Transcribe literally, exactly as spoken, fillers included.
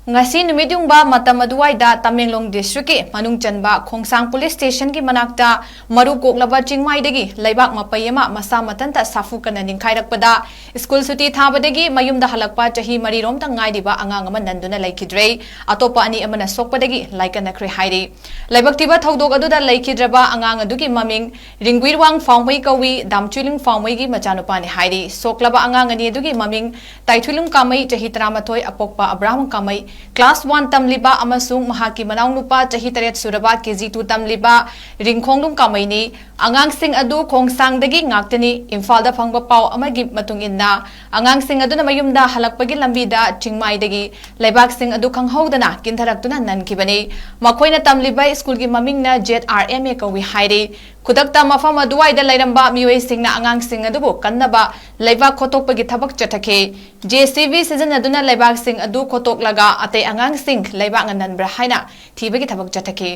ꯉꯁꯤ ꯅꯨꯃꯤꯠ ꯌꯨꯡꯕ ꯃꯇꯝ ꯑꯗꯨꯋꯥꯏꯗ ꯇꯃꯦꯡꯂꯣꯡ ꯗꯤꯁꯇ꯭ꯔꯤꯛꯀꯤ ꯃꯅꯨꯡ ꯆꯟꯕ ꯈꯣꯡꯁꯥꯡ ꯄꯨꯂꯤꯁ ꯁ꯭ꯇꯦꯁꯟꯒꯤ ꯃꯅꯥꯛꯇ ꯃꯔꯨ ꯀꯣꯛꯂꯕ ꯆꯤꯡꯃꯥꯏꯗꯒꯤ ꯂꯩꯕꯥꯛ ꯃꯄꯩ ꯑꯃ ꯃꯁꯥ ꯃꯊꯟꯇ ꯁꯥꯐꯨ ꯀꯟꯅ ꯅꯤꯡꯈꯥꯏꯔꯛꯄꯗ ꯁ꯭ꯀꯨꯜ ꯁꯨꯇꯤ ꯊꯥꯕꯗꯒꯤ ꯃꯌꯨꯝꯗ ꯍꯜꯂꯛꯄ ꯆꯍꯤ ꯃꯔꯤꯔꯣꯝꯇ ꯉꯥꯏꯔꯤꯕ ꯑꯉꯥꯡ ꯑꯃ ꯅꯟꯗꯨꯅ ꯂꯩꯈꯤꯗ꯭ꯔꯦ꯫ ꯑꯇꯣꯞꯄ ꯑꯅꯤ ꯑꯃꯅ ꯁꯣꯛꯄꯗꯒꯤ ꯂꯥꯏꯀꯠꯅꯈ꯭ꯔꯦ ꯍꯥꯏꯔꯤ꯫ ꯂꯥꯏꯕꯛ ꯊꯤꯕ ꯊꯧꯗꯣꯛ ꯑꯗꯨꯗ ꯂꯩꯈꯤꯗ꯭ꯔꯕ ꯑꯉꯥꯡ ꯑꯗꯨꯒꯤ ꯃꯃꯤꯡ ꯔꯤꯡꯒꯨꯏꯔꯋꯥꯡ ꯐꯥꯎꯃꯩ ꯀꯧꯏ, ꯗꯥꯝꯆꯨꯏꯂꯨꯡ ꯐꯥꯎꯃꯩꯒꯤ ꯃꯆꯥꯅꯨꯄꯥꯅꯤ ꯍꯥꯏꯔꯤ꯫ ꯁꯣꯛꯂꯕ ꯑꯉꯥꯡ ꯑꯅꯤ ꯑꯗꯨꯒꯤ ꯃꯃꯤꯡ ꯇꯥꯏꯊꯨꯏꯂꯨꯡ ꯀꯥꯃꯩ, ꯆꯍꯤ ꯇꯔꯥꯃꯥꯊꯣꯏ, ꯑꯄꯣꯛꯄ ꯑꯕ꯭ꯔꯥꯍꯝ ꯀꯥꯃꯩ, class one ꯇꯝꯂꯤꯕ, ꯑꯃꯁꯨꯡ ꯃꯍꯥꯛꯀꯤ ꯃꯅꯥꯎꯅꯨꯄꯥ, ꯆꯍꯤ ꯇꯔꯦꯠ ꯁꯨꯔꯕ, KG two ꯇꯝꯂꯤꯕ ꯔꯤꯡꯈꯣꯡꯂꯨꯡ ꯀꯥꯃꯩꯅꯤ꯫ ꯑꯉꯥꯡꯁꯤꯡ ꯑꯗꯨ ꯈꯣꯡꯁꯥꯡꯗꯒꯤ ꯉꯥꯛꯇꯅꯤ꯫ ꯏꯝꯐꯥꯜꯗ ꯐꯪꯕ ꯄꯥꯎ ꯑꯃꯒꯤ ꯃꯇꯨꯡ ꯏꯟꯅ, ꯑꯉꯥꯡꯁꯤꯡ ꯑꯗꯨꯅ ꯃꯌꯨꯝꯗ ꯍꯜꯂꯛꯄꯒꯤ ꯂꯝꯕꯤꯗ ꯆꯤꯡꯃꯥꯏꯗꯒꯤ ꯂꯩꯕꯥꯛꯁꯤꯡ ꯑꯗꯨ ꯈꯪꯍꯧꯗꯅ ꯀꯤꯟꯊꯔꯛꯇꯨꯅ ꯅꯟꯈꯤꯕꯅꯤ꯫ ꯃꯈꯣꯏꯅ ꯇꯝꯂꯤꯕ ꯁ꯭ꯀꯨꯜꯒꯤ ꯃꯃꯤꯡꯅ ZRMA ꯀꯧꯏ ꯍꯥꯏꯔꯤ꯫ ꯈꯨꯗꯛꯇ ꯃꯐꯝ ꯑꯗꯨꯋꯥꯏꯗ ꯂꯩꯔꯝꯕ ꯃꯤꯑꯣꯏꯁꯤꯡꯅ ꯑꯉꯥꯡꯁꯤꯡ ꯑꯗꯨꯕꯨ ꯀꯟꯅꯕ ꯂꯩꯕꯥꯛ ꯈꯣꯠꯇꯣꯛꯄꯒꯤ ꯊꯕꯛ ꯆꯠꯊꯈꯤ꯫ JCB ꯁꯤꯖꯤꯟꯅꯗꯨꯅ ꯂꯩꯕꯥꯛꯁꯤꯡ ꯑꯗꯨ ꯈꯣꯠꯇꯣꯛꯂꯒ ꯑꯇꯩ ꯑꯉꯥꯡꯁꯤꯡ ꯂꯩꯕꯥꯛꯅ ꯅꯟꯕ꯭ꯔꯥ ꯍꯥꯏꯅ ꯊꯤꯕꯒꯤ ꯊꯕꯛ ꯆꯠꯊꯈꯤ꯫